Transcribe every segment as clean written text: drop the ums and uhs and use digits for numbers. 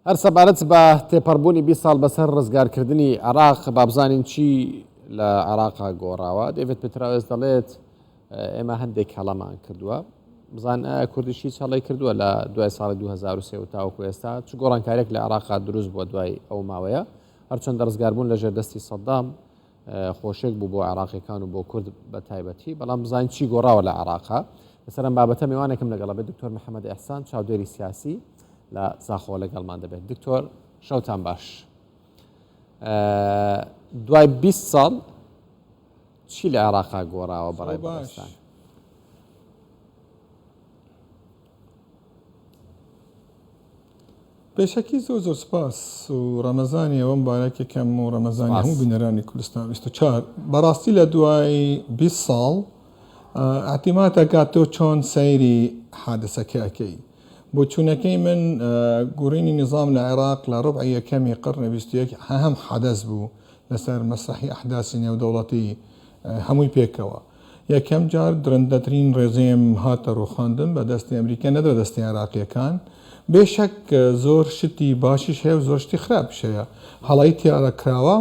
هەر سەبارەت بە تێپەڕبوونی 20 ساڵ بەسەر ڕزگارکردنی عێراق، با بزانین چی لە عێراقا گۆڕاوە. دێڤید پتراوێس دەڵێت ئێمە هەندێک هەڵەمان کردووە. بزان ئایا کوردیش هیچ هەڵەی کردووە لە دوای ساڵی 2003 و تاوەکو ئێستا چ گۆڕانکاریەک لە عێراقا دروست بووە دوای ئەو ماوەیە؟ هەرچەندە ڕزگاربوون لە ژێردەستی سەدام خۆشێک بوو بۆ عێراقیەکان و بۆ کورد بە تایبەتی، بەڵام بزانین چی گۆڕاوە لە عێراقا. لەسەر ئەم بابەتە میوانێکم لەگەڵە بێت، دکتۆر محەممەد ئیحسان، چاودێری سیاسی لە زاخۆ لەگەڵمان دەبێت. دکتۆر شەوتان باش. دوای 20 ساڵ چی لە عێراقا گۆڕاوە بەڕای بەڕێزتان؟ پێشەکی زۆر زۆر سپاس و ڕەمەزانی ئەوە مبارەک یەکەم و ڕەمەزانی هەموو بینەرانی کوردستان 24 بەڕاستی لە دوای 20 ساڵ اعتماد ئەکات تۆ چۆن سەیری حادسەکە ئەکەی بۆچوونەکەی من گوڕینی نظام لە عێراق لە ڕبعی یەکەمی قڕنی 21 هەم حەدەس بوو لەسەر مەسرحی ئەحداسی نێودەوڵەتی هەمووی پێکەوە. یەکەم جار درندەترین ڕێژێم هاتە ڕووخاندن بە دەستی ئەمریکا نەک بە دەستی عێراقییەکان. بێ شەک زۆر شتی باشیش هەیە و زۆر شتی خراپیش هەیە. هەڵەی تیادا کراوە.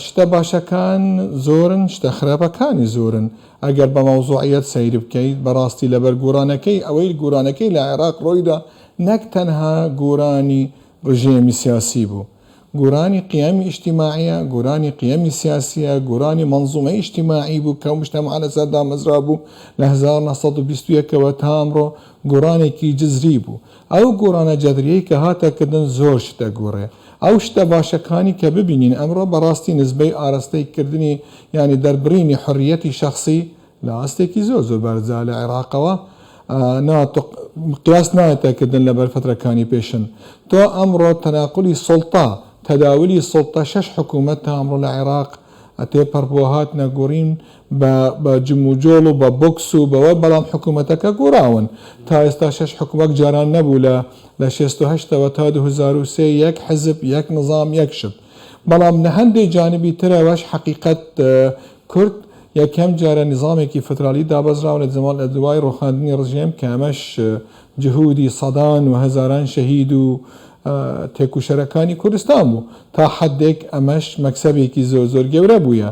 شتە باشەکان زۆرن، شتە خراپەکانی زۆرن. ئەگەر بە مەوزوعیەت سەیر بکەیت، بەڕاستی لەبەر گۆرانەکەی، ئەوەی گۆرانەکەی لە عێراق ڕوویدا نەک تەنها گۆرانی ڕژێمی سیاسی بوو، گۆرانی قیەمی ئیجتیماعیە، گۆرانی قیەمی سیاسیە، گۆرانی مەنزومەی ئیجتیماعی بوو کە موجتەمع لەسەر دامەزرابوو لە 1921 ەوە تا ئەمڕۆ گۆرانێکی جزری بوو. ئەو گۆرانە جەذریەی کە هاتە کردن زۆر شت ئەگۆرێ. ئەو شتە باشەکانی کە ببینین ئەمڕۆ بەڕاستی نسبەی ئارەستەی کردنی یانی دەربڕینی حوڕیەتی شەخسی لە ئاستێکی زۆر زۆر بەرزە لە عێراقەوە نا قیاس نایەتە کردن لەبەر فترەکانی پێشن تۆ ئەمڕۆ تەناقولی سوڵتە تەداولی سوڵتە شەش حکوومەت تا ئەمڕۆ لە عێراق تێپەڕ بووە هاتنە گۆڕین بە بە جموجۆڵ و بە بۆکس و بەوە بەڵام حکوومەتەکە گۆڕاون تا ئێستا شەش حکوم وەک جاران نەبوو لە لە 68ەوە تا 2003 یەک حزب یەک نظام یەک شت بەڵام لە هەندێ جانبی ترەوەش حەقیقەت کورد یەکەم جارە نیزامێکی فدرالی دابەزراوە لە زەمان لە دوای ڕوخاندنی ڕژێم کە ئەمەش جهودی سەدان و هەزاران شەهید و تێکوشەرەکانی کوردستان بوو تا حەدێک ئەمەش مەکسەبێکی زۆر زۆر گەورە بوویە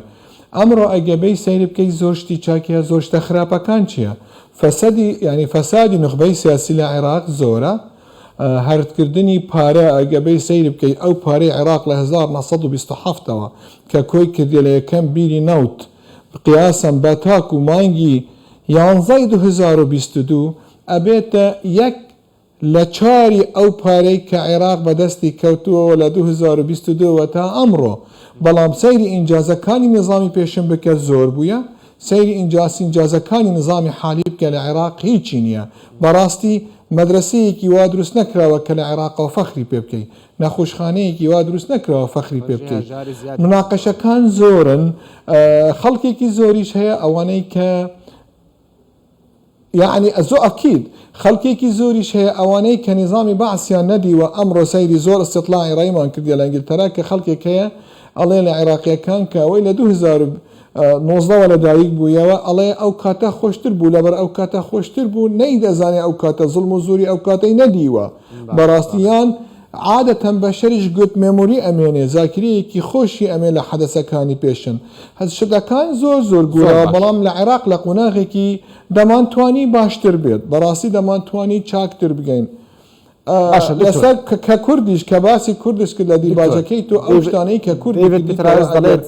ئەمڕۆ ئەگە بێی سەیری بکەی زۆر شتی چاکی هەیە زۆر شتە خراپەکان چیە فەسەدی یانی فەسادی نوخبەی سیاسی لە عێراق زۆرە هەردکردنی پارە ئەگە بێی سەیری بکەی ئەو پارەی عێراق لە 1927 ەوە کە کۆی کردیە لە یەکەم بیری نەوت قیاسەن بە تاکو مانگی یانزەی 2022 ئەبێتە یەک لە چاری ئەو پارەی کە عێراق بەدەستی کەوتووەوە لە 2022 وە تا ئەمڕۆ بەڵام سەیری ئینجازەکانی نیزامی پێشن بکە زۆر بوویە سەیری ئینجاسینجازەکانی نزامی حالی بکە لە عێراق هیچی نیە بەڕاستی مەدرەسەیەکی وا دروست نەکراوە کە لە عێراقەوە فەخری پێ بکەی نەخوشخانەیەکی وا دروست نەکراوە فەخری پێ ڕێژەی بکەی هەژاری زیادی کردووە. مناقەشەکان زۆرن خەڵکێکی زۆریش هەیە ئەوانەی کە یەعنی زۆ ئەکید خەڵکێکی زۆریش هەیە ئەوانەی کە نیزامی بەعسیان نەدیوە ئەمڕۆ سەیری زۆر ئیستیطلاعی ڕەیمان کردیە لە ئینگلتەرا کە خەڵکێک هەیە ئەڵێ لە عێراقیەکان کە ئەوەی لە 2019 وە لە دایک بوویەوە ئەڵێ ئەو کاتە خۆشتر بوو لەبەر ئەو کاتە خۆشتر بوو نەیدەزانێ ئەو کاتە زوڵم و زۆری ئەو کاتەی نەدیوە بەڕاستی یان عادەتەن بەشەریش good memory ئەمێنێ زاکیرەیەکی خۆشی ئەمێ لە حەدەسەکانی پێشن هەز شتەکان زۆر زۆر زۆر گۆراوە باشە. بەڵام لە عێراق لە قوناغێکی دەمانتوانی باشتر بێت بەڕاستی دەمانتوانی چاکتر بگەین باشە دکتۆر. لەسەر کە کوردیش کە باسی کوردش کرد لە دکتۆر دیباجەکەی تۆ ئەو دەیڤد شتانەی کە کوردی دەیڤد کردی کەوا پتراوس ئەگەر دەڵێت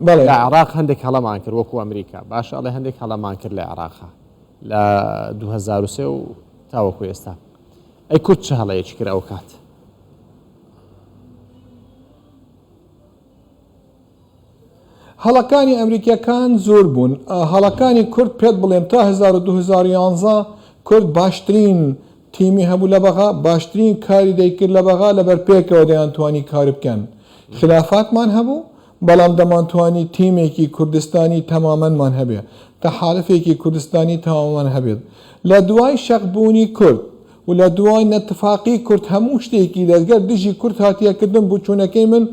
بەڵێ. لە عێراق هەندێک هەڵەمان کرد وەکو ئەمریکا باشە ئەڵێ هەندێک هەڵەمان کرد لە عێراقا لە 2003 و تاوەکو ئێستا ئەی کورد چ هەڵەیەکی کرد ئەوکات؟ هەڵەکانی ئەمریکیەکان زۆر بوون هەڵەکانی کورد پێت بڵێم تا 2011 کورد باشترین تیمی هەبوو لە بەغا باشترین کاری دەیکرد لە بەغا لەبەر پێکەوە دەیانتوانی کار بکەن خلافاتمان هەبوو بەڵام دەمانتوانی تیمێکی کوردستانی تەمامەنمان هەبێ تەحالفێکی کوردستانی تەواومان هەبێت لە دوای شەقبوونی کورد و لە دوای نەتفاقی کورد هەموو شتێکی لەگەر دژی کورد هاتیە کردن بوچونەکەی من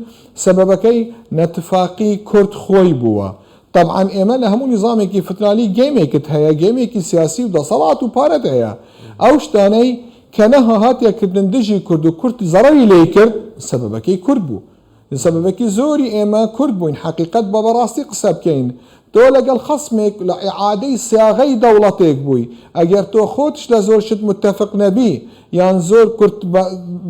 سەبەبەکەی نەتفاقی کورد خۆی بووە تەبعەن ئێمە لە هەموو نیزامێکی فترالی گەیمێکت هەیە گەیمێکی سیاسی و دەسەڵات و پارەت هەیە ئەو شتانەی. کە نەها هاتیە کردن دژی کورد و کورد زەڕەری لێی کرد سەبەبەکەی کورد بوو سەبەبەکی زۆری ئێمە کورد بووین حەقیقەت با بەڕاستی قسە بکەین تۆ لەگەڵ خەسمێک لە ئیعادەی سیاغەی دەوڵەتێک بووی ئەگەر تۆ خۆتش لە زۆر شت متەفق نەبی یان زۆر کورت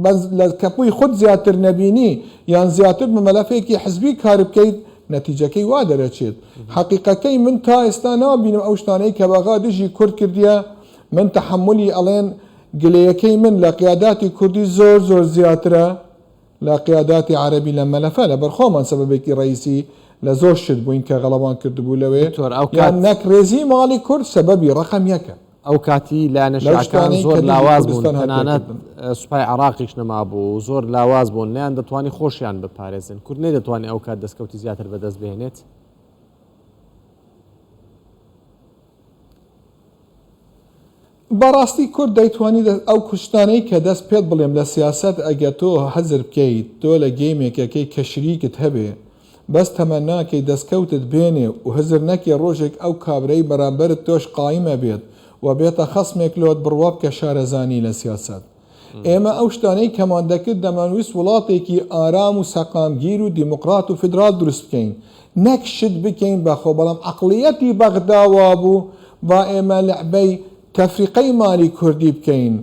بەس لە کەپووی خۆت زیاتر نەبینی یان زیاتر بە مەلەفێکی حزبی کار بکەیت نەتیجەکەی وا دەرەچێت حەقیقەکەی من تا ئێستا نابینم ئەو شتانەی کە بەغا دژی کورد کردیە من تەحەمولی ئەڵێن گلەیەکەی من لە قیاداتی کوردی زۆر زۆر زیاترە لە قیاداتی عەرەبی لەم مەلەفە لەبەر خۆمان سەبەبێکی ڕەئیسی لە زۆر شت بووین کە غەڵەمان کردبوو لەوێ دکتۆر ئەو یان کات نەک ڕێزی ماڵی کورد سەبەبی ڕەقەم یەکە. ئەو کاتی لایەنە لەو شیعەکان شتانەی زۆر کە دژی لاواز بوون کوردستان هاتیە تەنانەت کردن. سوپای عێراقیش نەمابوو زۆر لاواز بوون نەیان دەتوانی خۆشیان بپارێزن کورد نەیدەتوانی ئەو کات دەستکەوتی زیاتر بەدەست بهێنێت؟ بەڕاستی کورد دەیتوانی ئەو کوشتانەی کە دەست پێت بڵێم لە سیاسەت ئەگە تۆ هزر بکەیت تۆ لە گەیمێکەکەی کە شریکت هەبێ بەس تەمەناکەی دەستکەوتت بێنێ و هزر نەکێ ڕۆژێک ئەو کابرای بەرامبەرت تۆش قایمە بێت و بێتە خەسمێک لۆت بڕوا بکە شارەزانی لە سیاسەت ئێمە ئەو شتانەی کەمان دەکرد دەمانویست وڵاتێکی ئارام و سەقامگیر و دیموکرات و فیدرال دروست بکەین نەک شت بکەین بە خۆ بەڵام عەقڵیەتی بەغدا وابوو با ئێمە لعبەی تەفریقەی مالی کوردی بکەین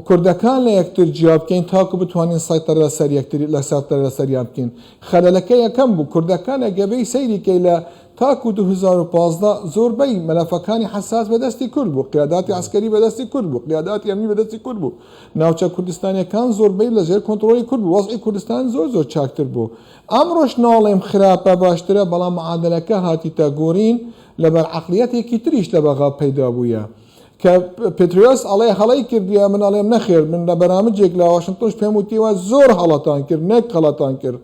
کوردەکان لە یەکتر جیا بکەین تاکو بتوانین سەیتەرە لەسەر یەکتری لە سەیتەرە لەسەریان بکەین خەلەلەکە یەکەم بوو کوردەکان ئەگەبەی سەیری کەی لە تاکو 2015 زۆربەی مەلەفەکانی حەساس بە دەستی کورد بوو، قیاداتی عەسکەری بە دەستی کورد بوو، قیاداتی ئەمنی بە دەستی کورد بوو، ناوچە کوردستانیەکان زۆربەی لە ژێر کۆنتڕۆڵی کورد بوو، وەزعی کوردستان زۆر زۆر چاکتر بوو. ئەمڕۆش ناڵێم خراپە باشترە، بەڵام معادەلەکە هاتیتە گۆرین لەبەر عەقڵیەتێکی تریش لە بەغا پەیدا بوویە کە پێتریۆس ئەڵێ هەڵەی کردیە، من ئەڵێم نەخێر، من لە بەرامجێک لە واشنتۆنش پێم وتیوە زۆر هەڵەتان کرد نەک غەڵەتان کرد.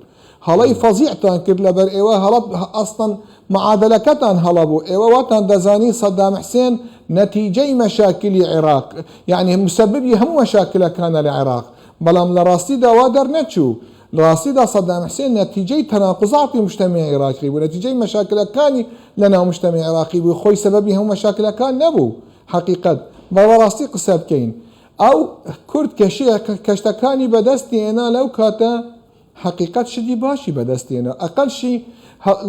هەڵەی فەزیعتان کرد لەبەر ئێوە هەڵە ئەسڵەن معادەلەکەتان هەڵە بوو ئێوە واتان دەزانی سەدام حسێن نەتیجەی مەشاکلی عێراق یەعنی مسەببی هەموو مەشاکلەکانە لە عێراق بەڵام لە ڕاستیدا وا دەرنەچوو لە ڕاستیدا سەدام حسێن نەتیجەی تەناقوزاتی مجتەمعی عێراقی بوو نەتیجەی مەشاکلەکانی لە ناو مجتەمعی عێراقی بوو خۆی سەبەبی هەموو مەشاکلەکان نەبوو حەقیقەت با بەڕاستی قسە بکەین ئەو کورد کەشێ کەشتەکانی بەدەستی هێنا لەو کاتە حەقیقەت شتی باشی بەدەست دێنە ئەقەل شی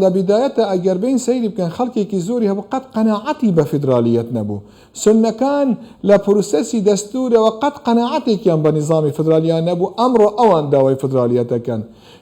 لە بیدایەتە ئەگەر بێین سەیری بکەن خەڵکێکی زۆری هەبوو قەت قەناعەتی بە فیدرالیەت نەبوو سوننەکان لە پروسەسی دەستورەوە قەت قەناعەتێکیان بە نیزامی فیدرالیان نەبوو ئەمڕۆ ئەوان داوای فیدرالیەت دەکەن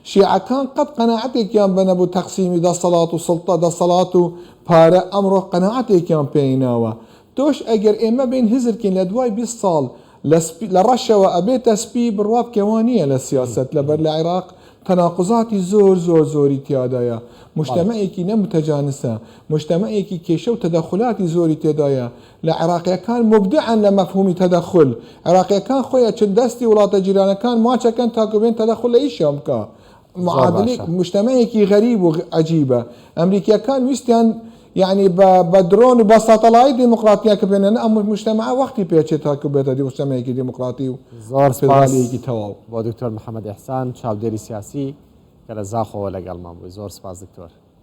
شیعەکان قەت قەناعەتێکیان بە نەبوو تەقسیمی دەسەڵات و سوڵتە دەسەڵات و پارە ئەمڕۆ قەناعەتێکیان پێی ناوە تۆش ئەگەر ئێمە بێین هزر کەین لە دوای 20 ساڵ لە سپی لە ڕەشەوە ئەبێتە سپی بڕوا بکە وا نییە لە سیاسەت لەبەر لە عێراق تەناقوزاتی زۆر زۆر زۆری تیادایە موجتەمەعێکی نە متەجانسە موجتەمەعێکی کێشە و تەدەخولاتی زۆری تێدایە لە عێراقیەکان موبدعن لە مەفهومی تەدەخول عێراقیەکان خۆی ئەچن دەستی وڵاتە جیرانەکان ماچەکەن تاکو بێن تەدەخول لە ئیشیان بکا معادلەی موجتەمەعێکی غەریب و عەجیبە ئەمریکیەکان ویستیان یەعنی بە بە درۆن و بە ساتەلایت دیموکراتیەکە بێنن ئەم موجتەمەعە وەختی پێچێت تاکو بێتە موجتەمەعێکی دیموکراتی و زۆر سپاس فیدرالیەکی تەواو. بۆ دکتۆر محەمەد ئیحسان چاودێری سیاسی کە لە زاخۆوە لەگەڵمان بووی زۆر سپاس دکتۆر.